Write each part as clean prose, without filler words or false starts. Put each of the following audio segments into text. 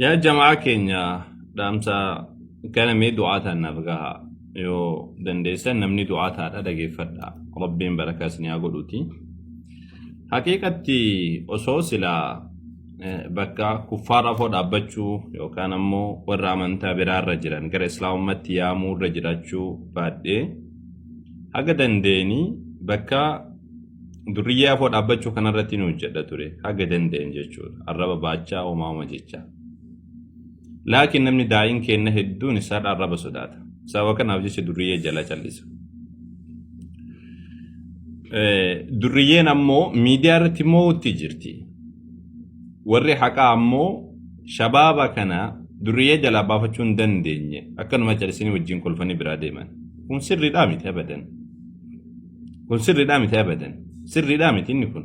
Yaa jamaa keenya, dhaamsa kana mee du'aa ta'an naaf gaha. Yoo dandeessan namni du'aa taadha dhageeffadha. Rabbiin barakaa isin haa godhuuti. Haqiiqatti osoo silaa bakka kuffaara afoo dhaabbachuu yookaan ammoo warra amantaa biraarra jiran gara islaamummaatti yaamuu irra jiraachuu baadhee, haga dandeeni bakka durriyyee afoo dhaabbachuu kanarratti ni hojjedha ture, haga danda'en jechuudha. Arraba baachaa homaama jecha. Laakiin namni daa'iin keenna hedduun isaa arraba sodaata. Sababa kanaaf jecha durriyyee jala callisa. Durriyyeen ammoo miidiyaa irratti moo'utti jirti. Warri haqaa ammoo shabaaba kana durriyyee jalaa baafachuu hin dandeenye, akkanuma callisanii wajjin kolfanii biraa deeman. Kun sirriidhaa miti abadan. Kun sirriidhaa miti abadan. Sirriidhaa miti inni kun.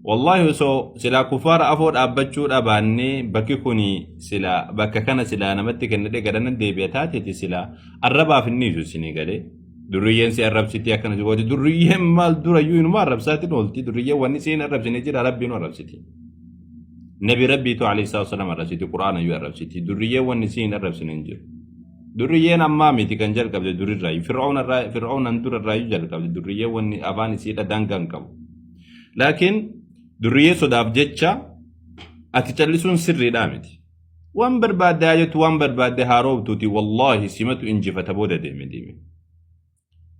Wallaahi, osoo silaa kufaara afoo dhaabbachuu dhabaannee, bakki kun silaa bakka kana silaa namatti kennadhee garana deebi'a taateeti, silaa arrabaaf hin dhiisu isinii galee. Durriyyeen si arrabsiti, akkana si gooti. Durriyyeen maal, durayyuu inuma arrabsaatiin oolti. Durriyyeen wanni siin arrabsine jira? Rabbiin arrabsiti. Nabi Rabbiitu alayhi salaatu wasalaam arrabsiti. Qur'aana iyyuu arrabsiti. Durriyyeen wanni siin arrabsine hin jiru. Durriyyeen ammaa miti kan jalqabde, durirraa. Fir'auna irraa, Fir'aunan durarraa iyyuu jalqabde. Durriyyeen wanni afaan isiidha daangaa hin qabu. Laakiin durriyyee sodaaf jecha ati callisuun sirriidhaa miti. Waan barbaadde haa jettu, waan barbaadde haa roobtuuti, wallaahi simatu injifata booda deeme deeme.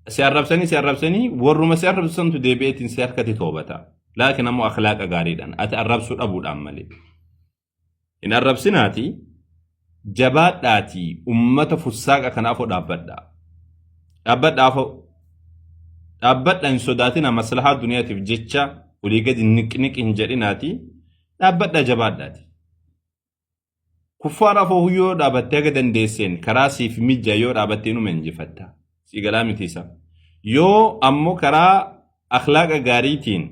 Si arrabsanii, si arrabsanii, warruma si arrabsantu deebi'eetiin si harkatti toobata. Laakiin ammoo akhlaaqa gaariidhaan ati arrabsuu dhabuudhaan malee. Hin arrabsinaati, jabaadhaatii ummata fussaaqa kanaafoo dhaabbadhaa. Dhaabbadhaa afoo. Dhaabbadha, hin sodaatina. Maslahaa duniyaatiif jecha olii gadi niqniq hin jedhinaati, dhaabbadhaa, jabaadhaati. Kuffaar afoo yoo dhaabattee, haga dandeesseen karaa siif mijja yoo dhaabattee, inuma injifatta. Si galaa miti isa? Yoo ammoo karaa akhlaaqa gaariitiin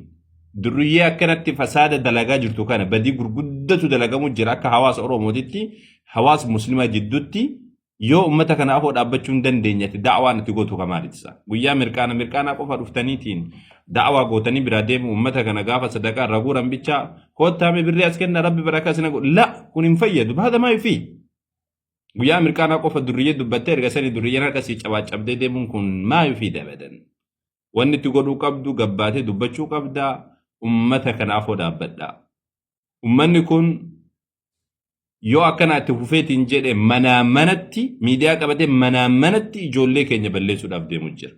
durriyyee akkanatti fasaada dalagaa jirtu kana, badii gurguddatu dalagamu jira akka hawaasa Oromootitti, hawaasa Muslimaa jidduutti, yoo ummata kana afoo dhaabbachuu hin dandeenye, ati da'waan ati gootu kamaaliiti isa? Guyyaa mirqaana mirqaanaa qofa dhuftaniitiin da'waa gootanii biraa deemu, ummata kana gaafa sadaqaa irraa guuran bichaa koottaa mee birrii as kenna, Rabbi barakaa isin godhu. La, kun hin fayyadu. Haadha maa fi guyyaa mirqaanaa qofa durriyyee dubbattee, erga sanii durriyyeen harka sii cabaa cabdee deemuun kun maa fi dabadan? Wanni itti godhuu qabdu gabbaatee dubbachuu qabdaa. Ummata kana afoo dhaabbadhaa. Ummanni kun yoo akkana itti fufeetiin jedhe, manaa manatti miidiyaa qabatee manaa manatti ijoollee keenya balleessuudhaaf deemu jira.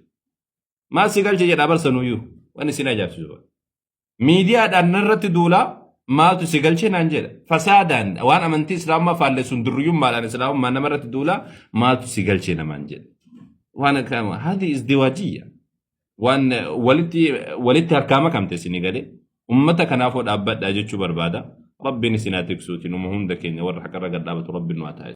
Maal si galche jedhaa barsanuyyuu waan isin ajaa'ibsiisu. Miidiyaadhaan narratti duulaa, maaltu si galche naan jedha. Fasaadaan waan amantii islaamummaa faallessuun, durriyyummaadhaan islaamummaa namarratti duulaa, maaltu si galche namaan jedha. Waan akkama hadi izdiwaajiyya. Waan walitti walitti harkaa makamte isinii galee, ummata kanaafoo dhaabbadhaa jechuu barbaada. Rabbiin isin haa tiksuuti. Numa hunda keenya warra haqarra gad dhaabatu Rabbiin nu haa taasisu.